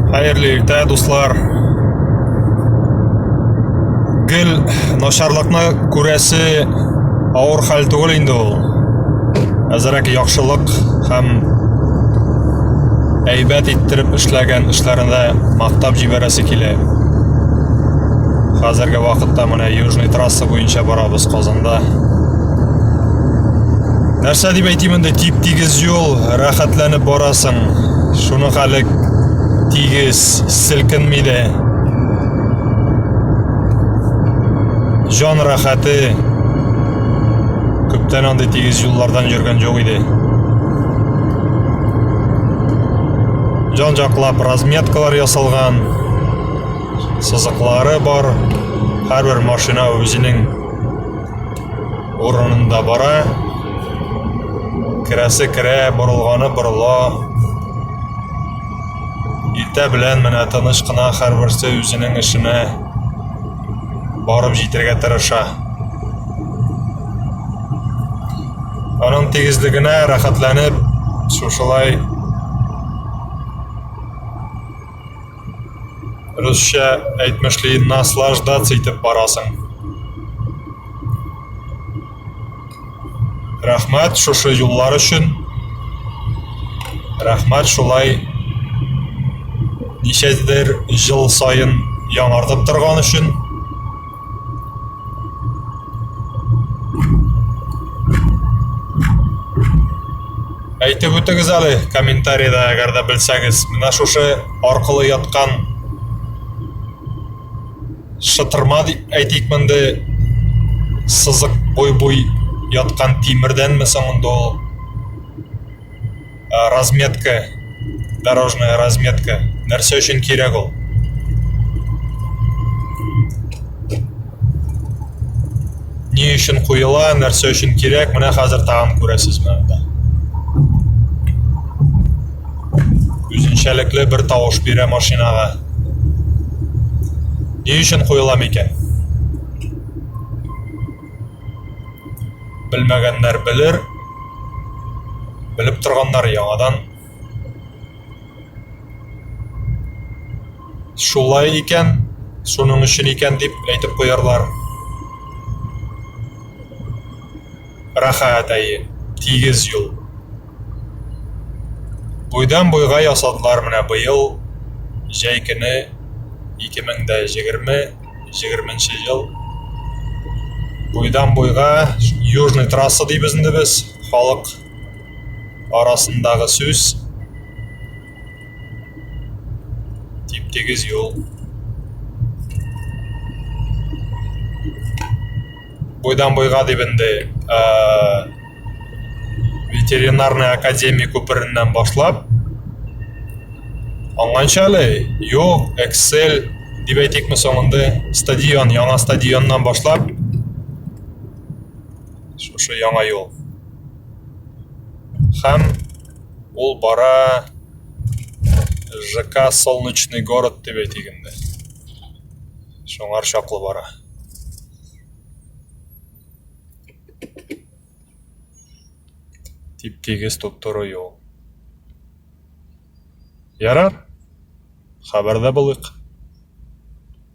Хәерле иртә, дуслар. Гел начарлыкны күрәсе авыр хәл түгел инде ул. Әзрәк яхшылык һәм әйбәт иттереп эшләгән эшләрендә мактап җибәрәсе килә. Хәзерге вакытта менә Южный трасса буенча барабыз Казанда. Нәрсә дип әйтим инде, тип-тигез юл, рәхәтләнеп барасың. Шуны хәле тигез, селкенми дә. Җан рәхәте. Күптән андый тигез юллардан йөргән юк иде. Җан жаклап разметкалар ясалган, сызыклары бар. Һәрбер машина үзенең урынында бара. Керәсе керә, борылганы борыла. Иртә белән менә тыныч кына һәрберсе үзенең эшенә барып җитәргә тырыша. Аның тигезлегенә рәхәтләнеп, шушылай русча әйтмешли наслаждаться итеп барасың. Рәхмәт шушы юллар өчен. Рәхмәт шулай ничәдер җыл саен яңартып торган өчен. Әйтеп үтегез әле комментарийда, әгәр дә белсәгез, менә шушы аркылы яткан шытырма дип әйтик монда сызык буй-буй яткан тимердәнме соң инде ул разметка, дорожная разметка нәрсә өчен кирәк ул? Ни өчен куела, нәрсә өчен кирәк, менә хәзер тагын күрәсез менә. Үзенчәлекле бер тавыш бирә машинага. Ни өчен куела микән? Белмәгәннәр белер, белеп торганнар яңадан шулай икән, шуның өчен икән дип әйтеп куярлар. Рәхәт әйе, тигез юл. Буйдан буйга ясадылар менә быел җәй көне 2020 20 ел. Буйдан буйга Южный трасса дибез инде без, халык арасындагы сүз. Тип-тигез юл. Буйдан буйга дип инде ветеринарный академия күпереннән башлап аңганча әле юк Excel дип әйтикме соң инде стадион яңа стадионнан башлап шушы яңа юл һәм ул бара ЖК Солнечный город дип әйтик инде шуңар чаклы бара. Тип-тигез туп-туры юл. Ярар, хәбәрдә булыйк.